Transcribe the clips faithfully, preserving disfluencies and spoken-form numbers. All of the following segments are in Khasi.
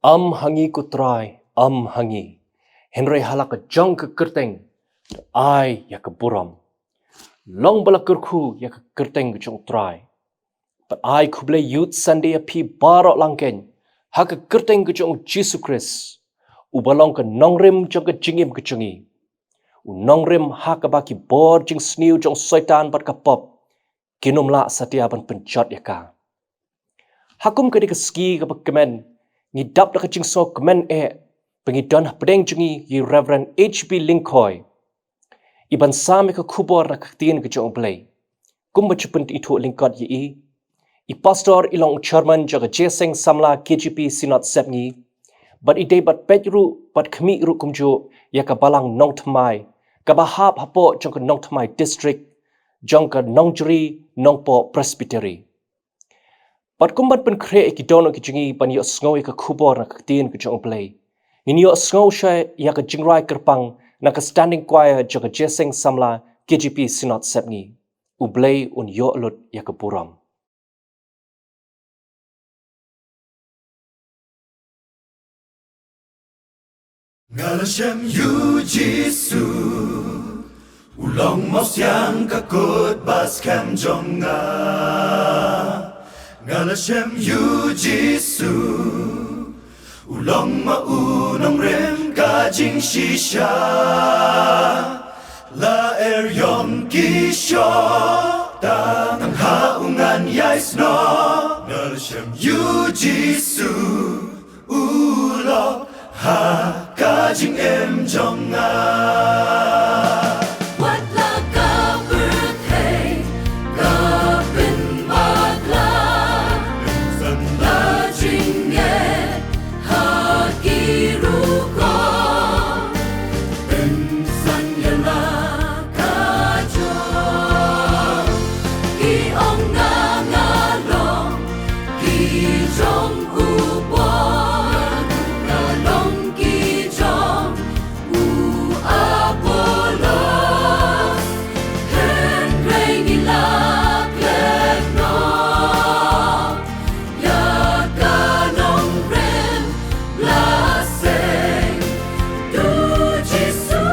Ym ha ngi ko Trai, ym ha ngi, hynrei ha la ka jong ka kyrteng, to ai ïa ka burom. Long ba la kyrkhu ïa ka kyrteng ka jong u Trai. Bad ai khublei Youth Sunday ïa phi baroh langkhein, ha ka kyrteng ka jong u Jisu Khrist, uba long ka nongrim jong ka jingim ka jong ngi. U nongrim ha kaba ki bor jingsniew jong Soitan bad ka pop kin ym lah satia ban pynjot ïa ka. Ha kum kane ka sngi kaba kmen, ngi dap da ka jingsngewkmen eh ba ngi don hapdeng jong ngi ïa i Reverend H B Lyngkhoi, i ban sam ïa ka khubor na ka ktien ka jong u Blei. Kumba ju pynithuh lyngkot ïa i, i pastor i long u chairman jong ka Jingïaseng Samla K J P Synod Sepngi, bad i dei bad peit ruh bad khmih ruh kumjuh ïa ka Balang Nongthymmai, kaba hap hapoh jong ka Nongthymmai District, jong ka Nongjri Nongpoh Presbytery. Bad kum ban pynkhreh ïa ki dohnud ki jong ngi ban ïohsngew ïa ka khubor na ka ktien ka jong u Blei, ngin ïohsngew shai ïa ka jingrwai kyrpang na ka Standing Choir jong ka Jingïaseng Samla K J P Synod Sepngi. U Blei un ïoh lut ïa ka burom. Nga la shem ïa u Jisu, u long mawsiang ka kut ba skhem jong nga. Nga la shem ïa u Jisu, u long ma u nongrim ka jingshisha. La er ïong ki shoh, tang ha u ngan ïai snoh. Nga la shem ïa u Jisu, u lok ha ka jingim jong nga. Wat la ka pyrthei ka pynbakla, san la jingeh ha ki rukom. Pynsan ïa la ka jong ki ong nga, nga long ki jong u Paul, nga long ki jong u Apollos, hynrei ngi la klet noh ïa ka nongrim blessing, u Jisu.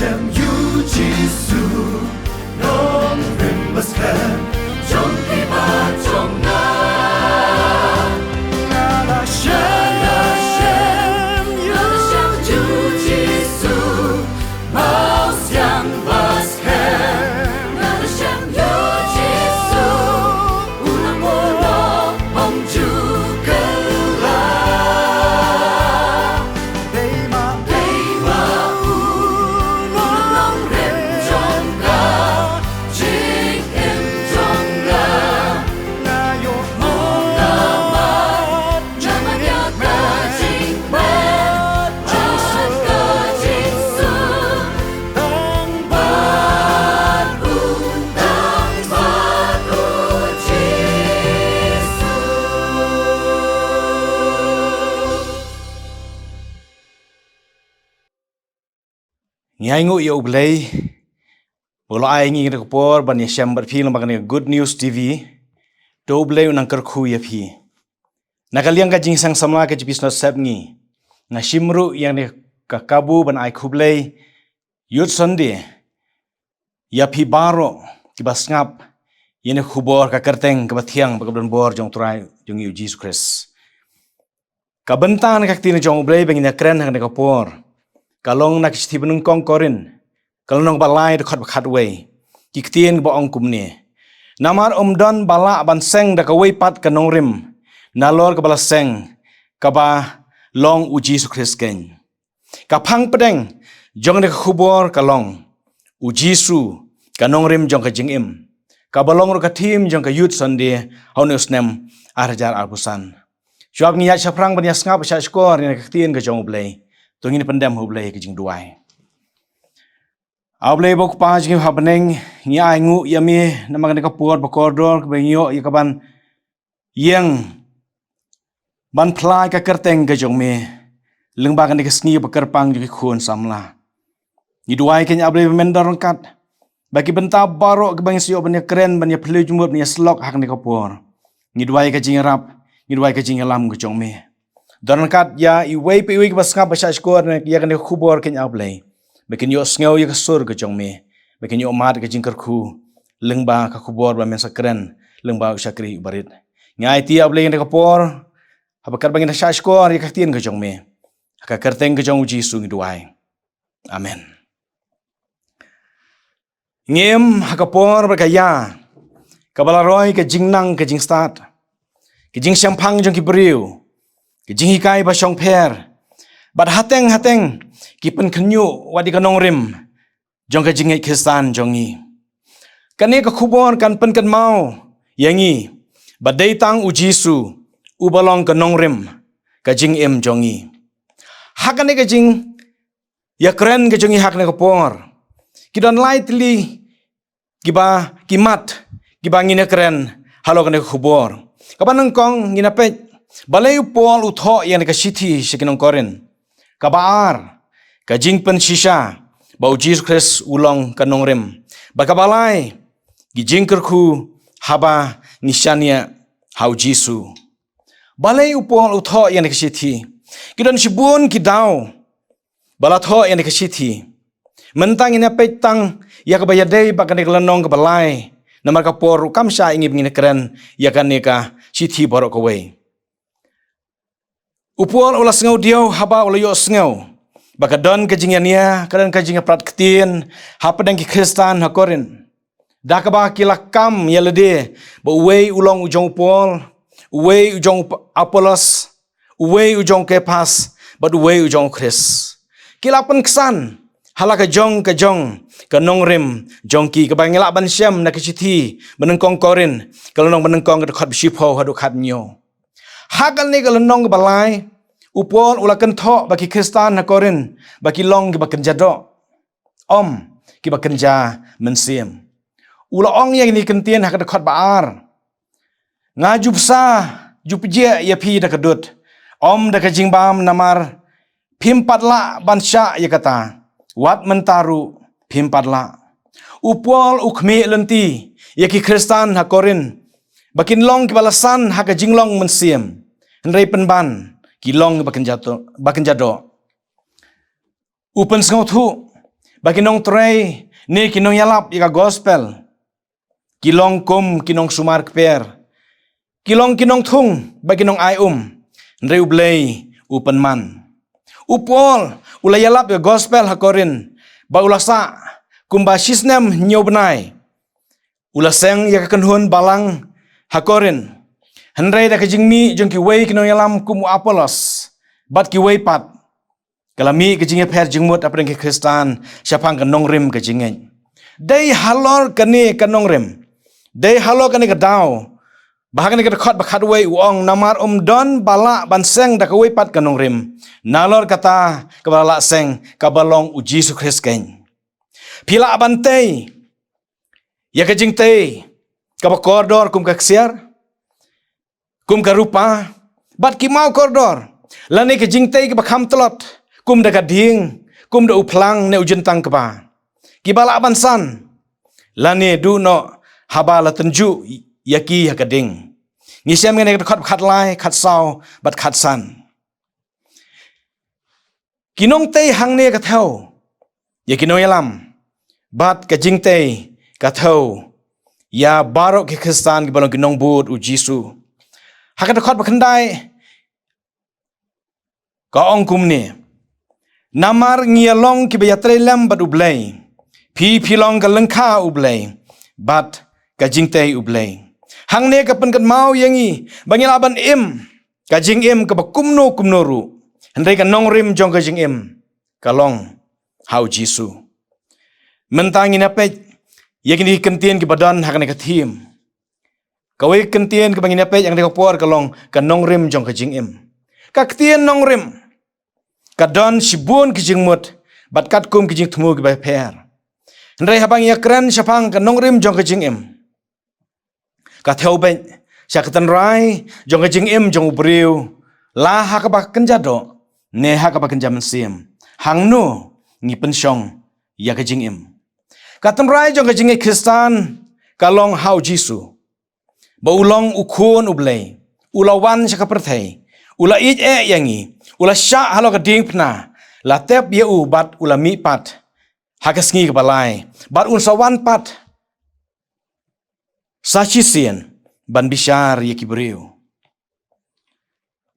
Em yu Jisu, nongrim baskhem jong phi bad jong nga. Nga la shem, nga la shem yu Jisu, mawsiang baskhem. Nga la shem yu Jisu, u nang u nongpynjah kylla. Ngi ainguh ïa U Blei ba u la ai ngi kane ka por ban ïashem bad phi lyngba kane ka Good News T V. To U Blei u nang kyrkhu ïa phi. Na ka liang ka jingseng samla ka jingpynsngew sep ngi, nga shim ruh ïa kane ka kabu ban ai khublei Youth Sunday ïa phi baroh kiba sngap ïa kane ka khubor ka kyrteng kaba thiang bad kaba don bor jong U Trai jong ngi U Jisu Khrist. Ka bynta na ka ktien jong U Blei ba ngin ïakren ha kane ka por ka long na ka shithi ba nyngkong Korinth, ka lynnong ba lai, dkhot ba khatwei. Ki ktien kiba ong kumne: Namar ym don ba lah ban seng da kawei pat ka nongrim nalor kaba la seng, kaba long U Jisu Khrist keiñ. Ka phang pdeng jong kane ka khubor ka long U Jisu, ka nongrim jong ka jingim, kaba long ruh ka theme jong ka Youth Sunday ha une u snem ar hajar arphew san. Shuwa ba ngin ïaid shaphrang ban ïasngap shahshkor ïa ka ktien ka jong U Blei, to ngin pyndem ha U Blei ha ka jingduwai. A U Blei ba u Kpa jong ngi ha bneng, ngi ainguh ïa me namar kane ka por ba kordor kaba ngi ïoh ïa ka ban ïeng ban phla ïa ka kyrteng ka jong me lyngba kane ka sngi ba kyrpang jong ki khun samla. Ngi duwai keiñ A Blei ba men don ryngkat bad ki bynta baroh kiba ngi sa ïoh ban ïakren, ban ïaphylliew jingmut, ban ïasyllok ha kane ka por. Ngi duwai ka jingïarap, ngi duwai ka jingïalam ka jong me. Don ryngkat ïa iwei pa iwei kiba sngap ba shahshkor ïa kane ka khubor keiñ A Blei, ba kin ïohsngew ïa ka sur ka jong me, ba kin ïoh mad ka jingkyrkhu lyngba ka khubor ba men sa kren lyngba u shakri uba rit. Ngi aiti A Blei ïa kane ka por, haba katba ngin da shahshkor ïa ka ktien ka jong me, ha ka kyrteng ka jong U Jisu ngi duwai. Amen. Ngi im ha ka por bad ka ïa kaba la roi ka jingnang ka jingstad, ka jingshemphang jong ki briew, ka jinghikai ba shongpher, bad hateng hateng ki pynkhynñiuh wat ïa ka nongrim jong ka jingngeit Khristan jong ngi. Kane ka khubor kan pynkynmaw ïa ngi ba dei tang U Jisu uba long ka nongrim ka jingim jong ngi. Ha kane ka jingïakren ka jong ngi ha kane ka por, ki don lai tylli kiba, ki mat kiba ngin ïakren halor kane ka khubor. Kaba nyngkong ngin ïa peit balei u Paul u thoh ïa kane ka shithi sha ki nong Korinth. Kaba ar, ka jingpynshisha ba U Jisu Khrist u long ka nongrim. Bad kaba lai, ki jingkyrkhu haba ngi shaniah ha U Jisu. Balei u Paul u thoh ïa kane ka shithi? Ki don shibun ki daw ba la thoh ïa kane ka shithi. Mynta ngin ïa peit tang ïa kaba ïadei bad kane ka lynnong kaba lai, namar ka por ruh kam shah ïa ngi ba ngin ïakren ïa kane ka shithi baroh kawei. U Paul u la sngewdiaw haba u la ïohsngew ba ka don ka jingïania, ka don ka jingïaprat ktien hapdeng ki Khristan ha Korinth, da kaba ki la kam ïa lade ba uwei u long u jong u Paul, uwei u jong u P-, Apollos, uwei u jong u Kephas, bad uwei u jong u Khrist. Ki la pynksan ha la ka jong ka jong ka nongrim jong ki, kaba ngi lah ban shem na ka shithi ba nyngkong Korinth, ka lynnong ba nyngkong, ka dkhot ba shiphew haduh khathynñiew. Ha kane ka lynnong kaba lai, u Paul u la kynthoh ba ki Khristan ha Korinth ba ki long kiba kynja doh, ym kiba kynja mynsiem. U la ong ïa kine ki ktien ha ka dkhot ba ar: Nga ju bsa, ju pjeh ïa phi da ka dud, ym da ka jingbam, namar phim pat lah ban shah ïa kata, wat mynta ruh phim pat lah. U Paul u khmih lynti ïa ki Khristan ha Korinth ba kin long kiba la san ha ka jinglong mynsiem, hynrei pynban ki long ba kynja doh, ba kynja doh. U pynsngewthuh ba ki nongtrei ne ki nongïalap ïa ka gospel ki long kum ki nongsumar kper, ki long ki nongthung bad ki nongai um, hynrei U Blei u pynman. U Paul u la ïalap ïa ka gospel ha Korinth, bad u la sah kumba shisnem hynñiew bnai. U la seng ïa ka kynhun balang ha Korinth, hynrei da ka jingmih jong kiwei ki nongïalam kum u Apollos bad kiwei pat, ka la mih ka jingïapher jingmut hapdeng ki Khristan shaphang ka nongrim ka jingngeit. Dei halor kane ka nongrim, dei halor kane ka daw ba ha kane ka dkhot ba khatwei u ong, namar ym don ba lah ban seng da kawei pat ka nongrim, nalor kata kaba la lah seng, kaba long U Jisu Khrist keiñ. Phi lah ban tei ïa ka jingtei kaba kordor kum ka ksiar, kum ka rupa bad ki maw kordor, lane ka jingtei kaba kham tlot kum da ka dieng, kum da u phlang ne u jyntang kba, kiba lah ban san, lane duh noh haba la tynjuh ïa ki ha ka ding. Ngi shem ngi ne ka dkhot khatlai, khatsaw bad khatsan. Ki nongtei hangne ka thew ïa ki nongïalam, bad ka jingtei ka thew ïa baroh ki Khristan kiba long ki nongbud U Jisu. Ha ka dkhot ba khyndai ka ong kumne, namar ngi ïa long kiba ïatrei lem bad U Blei. Phi phi long ka lyngkha U Blei bad ka jingtei U Blei. Hangne ka pynkynmaw ïa ngi ba ngi lah ban im ka jingim kaba kumno kumno ruh, hynrei ka nongrim jong ka jingim ka long ha U Jisu. Mynta ngin ïa peit ïa kine ki kyntien kiba don ha kane ka theme. Kawei ka kyntien kaba ngin ïa peit ha kane ka por ka long ka nongrim jong ka jingim. Ka ktien nongrim ka don shibun ki jingmut bad katkum ki jingthmu kiba pher. Hynrei haba ngi ïa kren shaphang ka nongrim jong ka jingim, ka thew beit sha ka tynrai jong ka jingim jong u briew, la ha kaba kynja doh ne ha kaba kynja mynsiem. Hangno ngi pynshong ïa ka jingim? Ka tynrai jong ka jingngeit Khristan ka long ha U Jisu, ba u long U Khun U Blei, u la wan sha ka pyrthei, u la ïeit eh ïa ngi, u la shah halor ka diengphna, la tep ïa u bad u la mih pat ha ka sngi kaba lai, bad un sa wan pat sa shisien ban bishar ïa ki briew.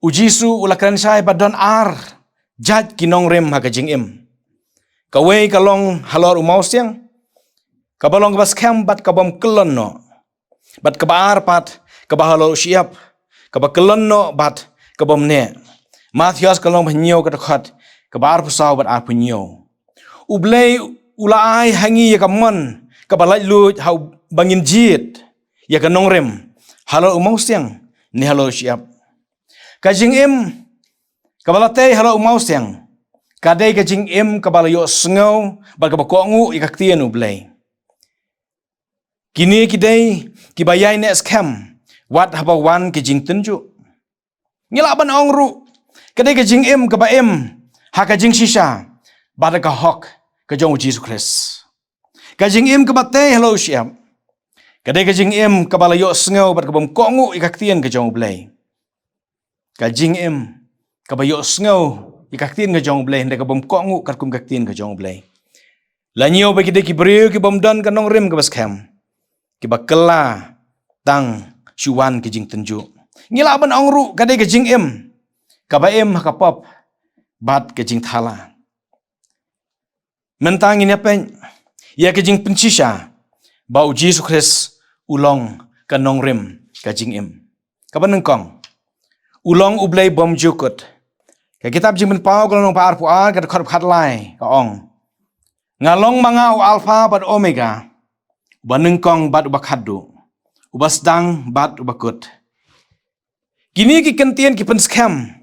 U Jisu u la kren shai ba don ar jait ki nongrim ha ka jingim. Kawei ka long halor u mawsiang, kaba long kaba skhem bad kabym kyllon noh. Bad kaba ar pat kaba halor u shyiap, kaba kyllon noh bad kabym neh. Mathaios ka lynnong ba hynñiew, ka dkhot kaba arphew saw bad arphew hynñiew. U Blei u la ai ha ngi ïa ka mon kaba laitluid ha u, ba ngin jied ïa ka nongrim halor u mawsiang ne halor u shyiap. Ka jingim kaba la tei halor u mawsiang ka dei ka jingim kaba la ïohsngew bad kaba kohnguh ïa ka ktien U Blei. Kine ki dei kiba ïaineh skhem wat haba wan ki jingtynjuh. Ngi lah ban ong ruh, ka dei ka jingim kaba im ha ka jingshisha bad ha ka hok ka jong U Jisu Khrist. Ka jingim kaba tei halor u shyiap ka dei ka jingim kaba la ïohsngew bad kabym kohnguh ïa ka ktien ka jong U Blei. Ka jingim kaba ïohsngew ïa ka ktien ka jong U Blei, hynrei kabym kohnguh katkum ka ktien ka jong U Blei. La ñiew ba ki dei ki briew kibym don ka nongrim kaba skhem, kiba kylla tang shu wan ki jingtynjuh. Ngi lah ban ong ruh ka dei ka jingim kaba im ha ka pop bad ka jingthala. Mynta ngin ïa peit ïa ka jingpynshisha ba U Jisu Khrist u long ka nongrim ka jingim. Kaba nyngkong, u long U Blei bymjukut. Ka kitab Jingpynpaw ka lynnong ba arphew ar, ka dkhot khatlai ka ong, "Nga long ma nga u Alpha bad Omega, uba nyngkong bad uba khatduh, uba sdang bad uba kut." Kine ki kyntien ki pynskhem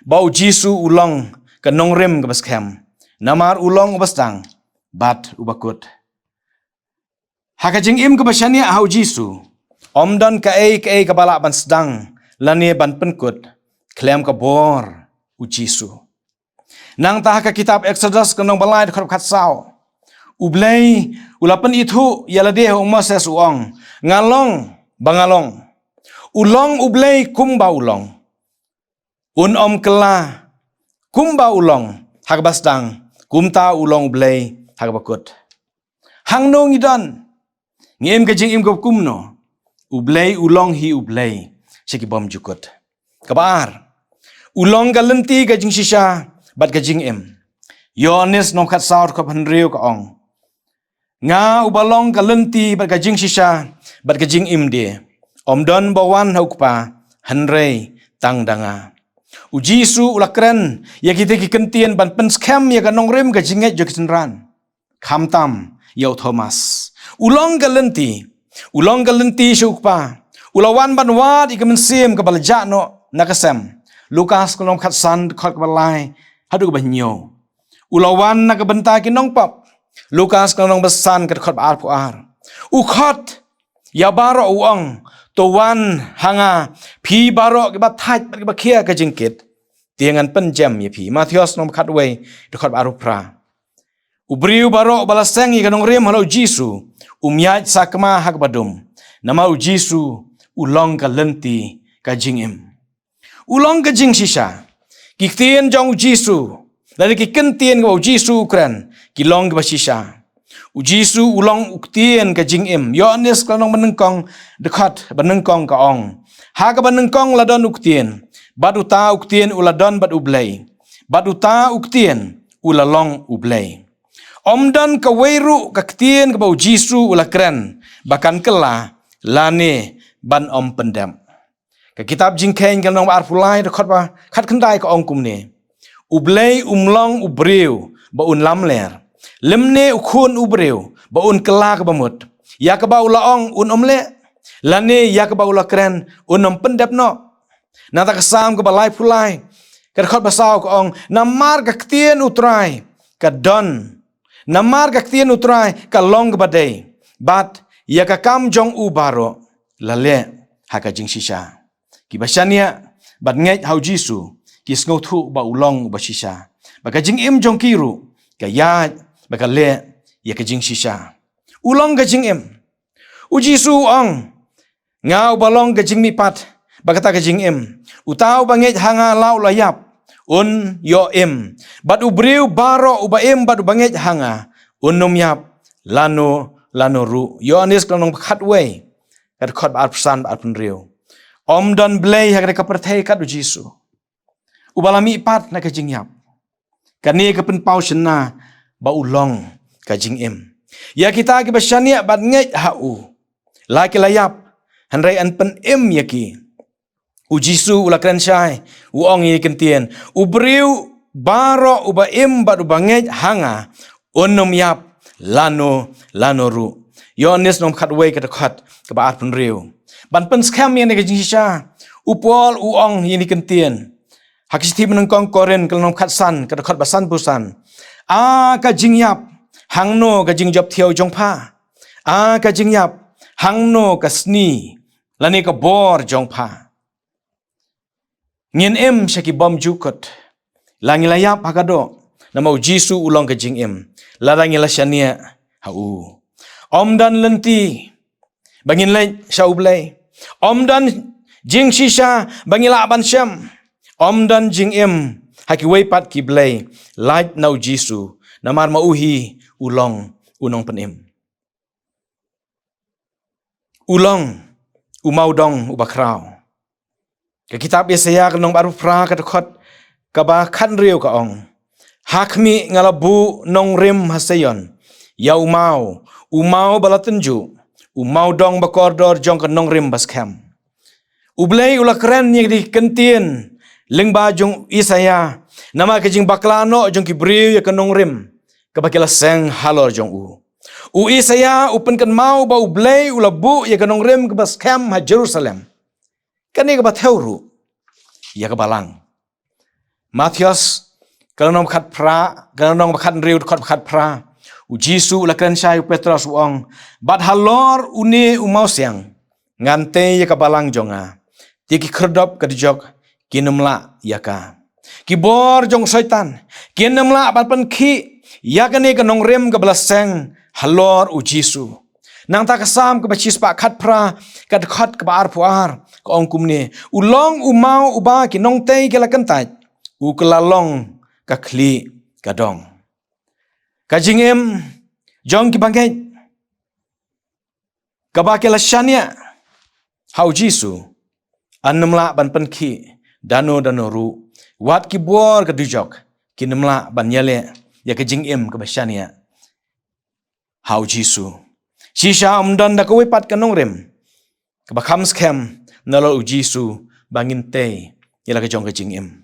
ba U Jisu u long ka nongrim kaba skhem, namar u long uba sdang bad uba kut. Ha ka jingim kaba shaniah ha U Jisu, ym don kaei kaei kaba lah ban sdang lane ban pynkut khlem ka bor U Jisu. Nangta ha ka kitab Exodus ka lynnong ba lai, dkhot khatsaw, U Blei u la pynithuh ïa lade ha u Moses, u ong, "Nga long ba nga long." U long U Blei kumba u long. Un ym kylla, kumba u long ha kaba sdang, kumta u long U Blei ha kaba kut. Hangno ngi don? Ngi im ka jingim kaba kumno? U Blei u long hi u Blei sha ki bymjukut. Kaba ar, u long ka lynti ka jingshisha bad ka jingim. Ïoannis lynnong khatsaw dkhot hynriew ka ong, nga uba long ka lynti bad ka jingshisha bad ka jingim de, ym don ba wan ha u Kpa hynrei tang da nga. U Jisu u la kren ïa kita ki kyntien ban pynskhem ïa ka nongrim ka jingngeit jong ki synran. Khamtam ïa u Thomas. U long ka lynti. U long ka lynti sha u Kpa. U la wan ban wad ïa ka mynsiem kaba la jah noh na ka sem. Lukas ka lynnong khatsan dkhot kaba lai haduh kaba hynñiew. U la wan na ka bynta ki nongpop. Lukas ka lynnong ba san ka dkhot ba arphew ar. U khot ïa baroh, u ong, to wan ha nga phi baroh kiba thait bad kiba khia ka jingkit, te ngan pynjem ïa phi. Mathaios lynnong ba khatwei dkhot ba arphew phra. U briew baroh ba la seng ïa ka nongrim ha la u Jisu um ïaid sakma ha kaba dum. Namar u Jisu u long ka lynti ka jingim. U long ka jingshisha. Ki ktien jong u Jisu lane ki kyntien kaba u Jisu u kren ki long kiba shisha. U Jisu u long u ktien ka jingim. Ïoannis ka lynnong ba nyngkong dkhot ba nyngkong ka ong, ha kaba nyngkong la don u Ktien, bad uta u Ktien u la don bad u Blei, bad uta u Ktien u la long u Blei. Ym don kawei ruh ka ktien kaba u Jisu u la kren ba kan kylla lane ban ym pyndep. Ka kitab Jingkheiñ ka lynnong ba arphew lai dkhot ba khatkhyndai ka ong kumne, u Blei um long u briew ba un lamler, lymne u khun u briew ba un kylla kaba mut. Ïa kaba u la ong un ym leh, lane ïa kaba u la kren un ym pyndep noh. Nangta ka Salm kaba laiphew lai ka dkhot ba saw ka ong, namar ka ktien u Trai ka don, namar ka ktien u Trai ka long kaba dei, bad ïa ka kam jong u baroh la leh ha ka jingshisha. Kiba shaniah bad ngeit ha u Jisu ki sngewthuh ba u long uba shisha, ba ka jingim jong ki ruh ka ïaid ba ka leh ïa ka jingshisha. U long ka jingim. U Jisu u ong, nga uba long ka jingmihpat bad kata ka jingim. Uta uba ngeit ha nga la u la ïap, un ïoh im. Bad u briew baroh uba im bad uba ngeit ha nga un ym ïap lano lano ruh. Ïoannis ka lynnong ba khatwei ka dkhot ba arphew san bad arphew hynriew. Ym don blei ha kata ka pyrthei kat u Jisu. Uba la mihpat na ka jingïap. Kane ka pynpaw shynna ba u long ka jingim. Ïa kita kiba shaniah bad ngeit ha u, la ki la ïap, hynrei yn pynim ïa ki. U Jisu u la kren shai, u ong ïa ki ktien, u briew baroh uba im bad uba ngeit ha nga, un ym ïap lano lano ruh. Ïoannis lynnong khatwei ka dkhot kaba arphew hynriew. Ban pynskhem ïa kane ka jingshisha, u Paul u ong ïa kine ki ktien ha ka shithi ba nyngkong Korinth ka lynnong khatsan ka dkhot ba sanphew san. A ka jingïap, hangno ka jingjop thiaw jong pha? A ka jingïap, hangno ka sni lane ka bor jong pha? Ngin im sha ki bymjukut. La ngi la ïap ha ka doh, namar u Jisu u long ka jingim. Lada ngi la shaniah ha u, ym don lynti ba ngin leit sha u Blei. Ym don jingshisha ba ngi lah ban shem. Ym don jingim ha kiwei pat ki blei, lait na u Jisu, namar ma u hi u long u nongpynim. U long u mawdong uba khraw. Ka kitab Isaïah ka lynnong ba arphew phra ka dkhot kaba khathynriew ka ong, ha khmih nga la buh nongrim ha Seion, ïa u maw, u maw ba la tynjuh, u mawdong ba kordor jong ka nongrim ba skhem. U Blei u la kren ïa ki ktien lyngba jong u Isaïah namar ka jingbakla noh jong ki briew ïa ka nongrim kaba ki la seng halor jong u. U Isaïah u pynkynmaw ba u Blei u la buh ïa ka nongrim kaba skhem ha Jerusalem, kane kaba thew ruh ïa ka balang. Mathaios ka lynnong ba khatphra, ka lynnong ba khathynriew dkhot ba khatphra. U Jisu u la kren shai, u Petros u ong, bad halor une u mawsiang ngan tei ïa ka balang jong nga, te ki khyrdop ka dujok kin ym lah ïa ka. Ki bor jong u Soitan kin ym lah ban pynkhih ïa kane ka nongrim kaba la seng halor u Jisu. Nangta ka Salm kaba shispah khatphra ka dkhot kaba arphew ar ka ong kumne, u long u maw uba ki nongtei ki la kyntait, u kylla long ka khlieh ka dong. Ka jingim jong ki bangeit kaba ki la shaniah ha u Jisu, yn ym lah ban pynkhih da no da no ruh. Wat ki bor ka dujok kin ym lah ban ïaleh ïa ka jingim kaba shaniah ha u Jisu. Shisha ym don da kawei pat ka nongrim kaba kham skhem nalor u Jisu ba ngin tei ïa la ka jong ka jingim.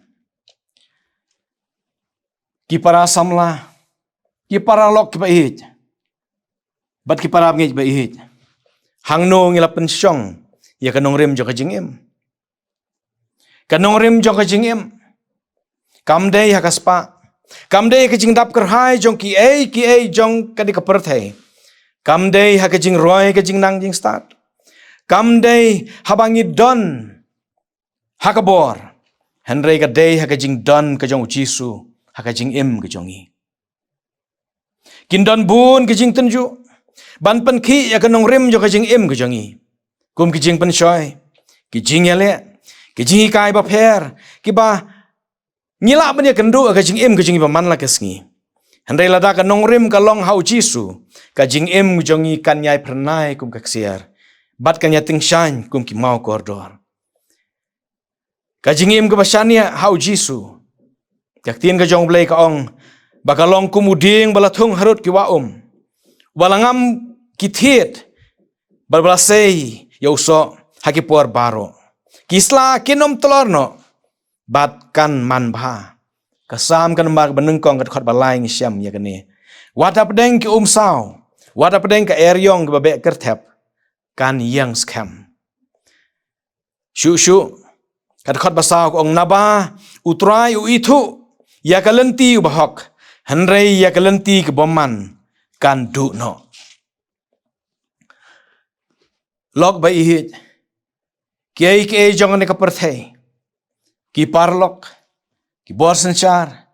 Ki para samla, ki para lok kiba ïeit, bad ki para bangeit ba ïeit, hangno ngi la pynshong ïa ka nongrim jong ka jingim? Ka nongrim jong ka jingim kam dei ha ka spah, kam dei ha ka jingdap kyrhai jong kiei kiei jong kane ka pyrthei, kam dei ha ka jingroi ka jingnang jingstad, kam dei haba ngi don ha ka bor, hynrei ka dei ha ka jingdon ka jong u Jisu ha ka jingim ka jong ngi. Kin don bun ki jingtynjuh ban pynkhih ïa ka nongrim jong ka jingim ka jong ngi, kum ki jingpynshoi, ki jingïaleh, ki jinghikai bapher, kiba ngi lah ban ïakynduh ïa ka jingim ka jong ngi ba man la ka sngi. Hynrei lada ka nongrim ka long ha u Jisu, ka jingim ka jong ngi kan ïai phyrnai kum ka ksiar, bad kan ïatyngshaiñ kum ki maw kordor. Ka jingim kaba shaniah ha u Jisu, ka ktien ka jong u Blei ka ong ba ka long kum u dieng ba la thung harud ki wah um, ba la ngam ki thied, bad ba la sei ïa u soh ha ki por baroh. Ki sla kin ym tlor noh, bad kan man bha. Ka Salm ka nambar kaba nyngkong, ka dkhot ba lai ngi shem ïa kane: Wat hapdeng ki umsaw, wat hapdeng ka eriong kaba beh kyrthep, kan ïeng skhem. Shuh shuh, ka dkhot ba saw ka ong: Naba u Trai u ithuh ïa ka lynti u bahok, hynrei ïa ka lynti ka bymman kan duh noh. Lok ba ïeit, kiei kiei jong kane ka pyrthei, ki paralok, ki bor synshar,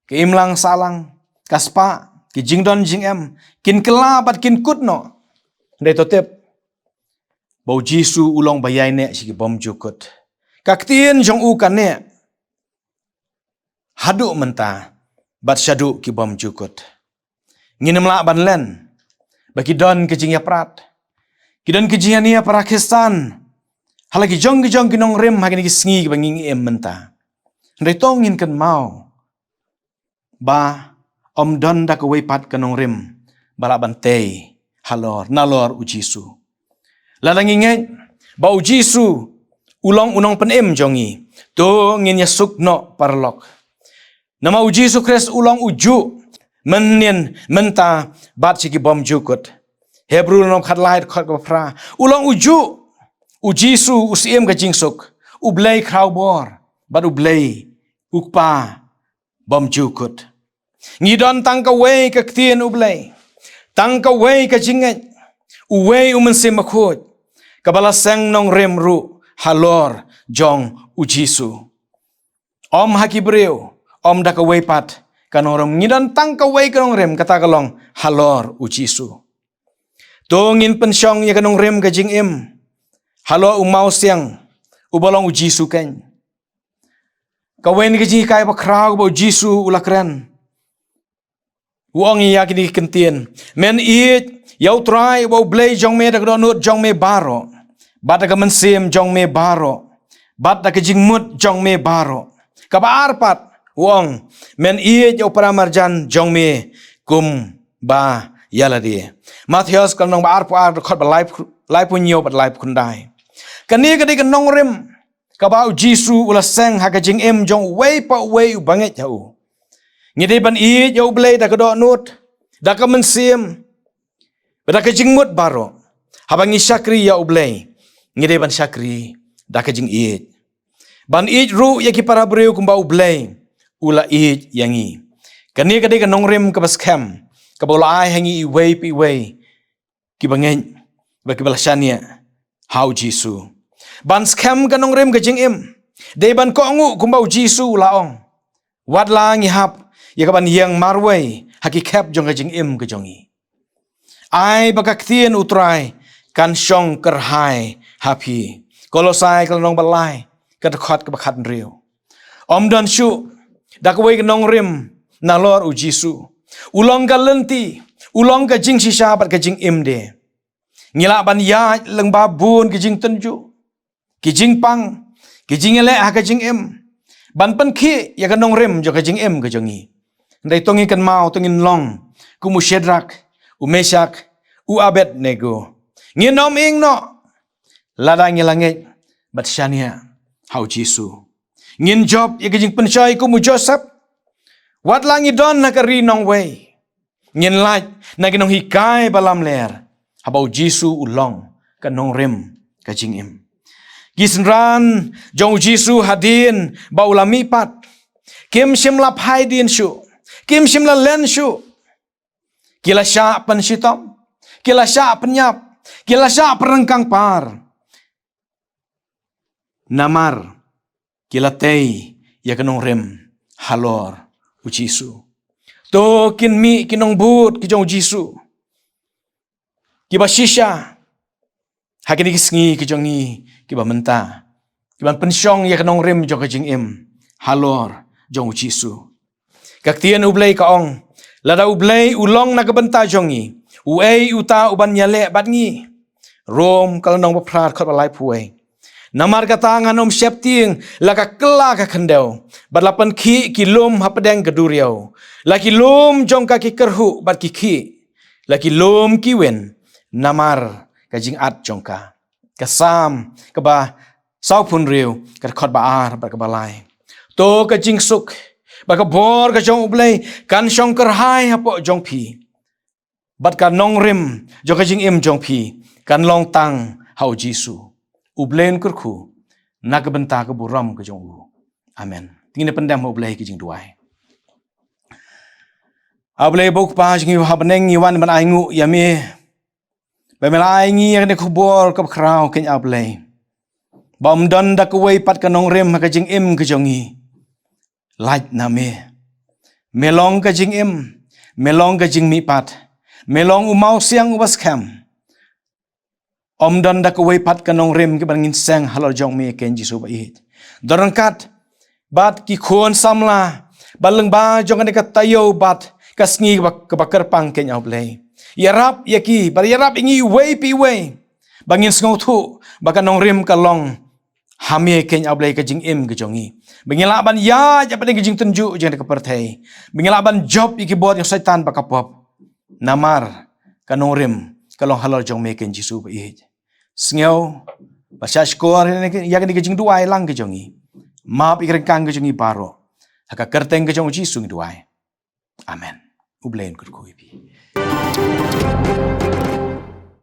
ki imlang sahlang, ka spah, ki jingdon jingem, kin kylla bad kin kut noh. Hynrei to tip ba u Jisu u long ba ïai neh sha ki bymjukut. Ka ktien jong u ka neh haduh mynta bad shaduh ki bymjukut. Ngin ym lah ban len ba ki don ki jingïaprat, ki don ki jingïania para Khristan ha la ki jong ki jong ki nongrim ha kine ki sngi kiba ngi im mynta. Hynrei to ngin kynmaw ba ym don da kawei pat ka nongrim ba lah ban tei halor, nalor u Jisu. Lada ngi ngeit ba u Jisu u long u nongpynim jong ngi, to ngin ïasuk noh paralok. Namar u Jisu Khrist u long u juh mynhynnin, mynta bad sha ki bymjukut. Hebru lynnong khatlai dkhot kaba phra. U long u juh, u Jisu u Syiem ka jingsuk, u Blei khrawbor bad u Blei u Kpa bymjukut. Ngi don tang kawei ka ktien u Blei, tang kawei ka jingngeit, uwei u Mynsiem Bakhuid, kaba la seng nongrim ruh halor jong u Jisu. Ym ha ki briew, ym da kawei pat ka nongrim. Ngi don tang kawei ka nongrim, kata ka long halor u Jisu. To ngin pynshong ïa ka nongrim ka jingim halor u mawsiang uba long u Jisu keiñ. Kawei na ki jinghikai bakhraw ba u Jisu u la kren, u ong ïa kine ki ktien: Men ïeit ïa u Trai uba u Blei jong me da ka dohnud jong me baroh, bad da ka mynsiem jong me baroh, bad da ka jingmut jong me baroh. Kaba ar pat u ong: Men ïeit ïa u para marjan jong me kumba ïa lade. Mathaios ka lynnong ba arphew ar, dkhot ba laiphew, laiphew hynñiew bad laiphew khyndai. Kane ka dei ka nongrim kaba u Jisu u la seng ha ka jingim jong uwei pa uwei uba ngeit ha u. Ngi dei ban ïeit ïa u Blei da ka dohnud, da ka mynsiem, bad da ka jingmut baroh. Haba ngi shakri ïa u Blei, ngi dei ban shakri da ka jingïeit, ban ïeit ruh ïa ki para briew kumba u Blei u la ïeit ïa ngi. Kane ka dei ka nongrim kaba skhem kaba u la ai ha ngi iwei pa iwei kiba ngeit bad kiba la shaniah ha u Jisu. Ban skhem ka nongrim ka jingim, dei ban kohnguh kumba u Jisu u la ong: Wat la ngi hap ïa kaban ïeng marwei ha ki khep jong ka jingim ka jong ngi, ai ba ka ktien u Trai kan shong kyrhai ha phi. Kolosai ka lynnong ba lai, ka dkhot kaba khathynriew. Ym don shuh da kawei ka nongrim nalor u Jisu. U long ka lynti, u long ka jingshisha bad ka jingim de. Ngi lah ban ïaid lyngba bun ki jingtynjuh, ki jingpang, ki jingïaleh ha ka jingim, ban pynkhih ïa ka nongrim jong ka jingim ka jong ngi. Hynrei to ngin kynmaw, to ngin long kum u Shadrak, u Meshak, u Abednego. Ngin ym ing noh lada ngi la ngeit bad shaniah ha u Jisu. Ngin jop ïa ka jingpynshoi kum u Joseph. Wat la ngi don ha ka ri nongwei, ngin lait na ki nonghikai ba lamler, haba u Jisu u long ka nongrim ka jingim. Ki synran jong u Jisu hadien ba u la mihpat, kim shym la phai dien shuh, kim shym la len shuh. Ki la shah pynshitom, ki la shah pynïap, ki la shah pynryngkang par. Namar ki la tei ïa ka nongrim halor u Jisu. To kin mih ki nongbud ki jong u Jisu, kiba shisha ha kine ki sngi ki jong ngi kiba mynta, kiban pynshong ïa ka nongrim jong ka jingim halor jong u Jisu. Ka ktien U Blei ka ong, lada U Blei u long na ka bynta jong ngi, uei uta uban ïaleh bad ngi? Rom ka lynnong ba phra, dkhot ba laiphew wei. Namar kata ngan ym sheptieng la ka kylla ka khyndew, bad la pynkhih ki lum hapdeng ka duriaw, la ki lum jong ka ki kyrhuh bad ki khih, la ki lum ki win namar ka jingat jong ka. Ka Salm kaba sawphew hynriew, ka dkhot ba ar bad kaba lai. To ka jingsuk bad ka bor ka jong U Blei kan shong kyrhai hapoh jong phi, bad ka nongrim jong ka jingim jong phi kan long tang ha u Jisu. U Blei un kyrkhu na ka bynta ka burom ka jong u. Amen. Te ngin ïa pyndem ha U Blei ka jingduwai. A Blei ba u Kpa jong ngi ha bneng, ngi wan ban ainguh ïa me ba me la ai ngi ïa kane ka khubor kaba khraw, keiñ A Blei, ba ym don da kawei pat ka nongrim ha ka jingim ka jong ngi. Lait na me. Me long ka jingim, me long ka jingmihpat, me long u mawsiang uba skhem. Ym don da kawei pat ka nongrim kiba ngin seng halor jong me, keiñ Jisu ba ïeit. Don ryngkat bad ki khun samla ba lyngba jong kane ka taïew bad ka sngi kaba, kaba kyrpang, keiñ A Blei. Ïarap ïa ki, bad ïarap ïa ngi iwei pa iwei, ba ngin sngewthuh ba ka nongrim ka long ha me, keiñ A Blei, ka jingim ka jong ngi. Ba ngin lah ban ïaid hapdeng ka jingtynjuh jong kane ka pyrthei, ba ngin lah ban jop ïa ki bor jong Soitan bad ka pop. Namar ka nongrim ka long halor jong me, keiñ Jisu ba ïeit. Sngew bad shah shkor ïa kane ka jingduwai lang ka jong ngi. Map ïa ki ryngkang ka jong ngi baroh. Ha ka kyrteng ka jong u Jisu ngi duwai. Amen. U Blei un kyrkhu ïa phi.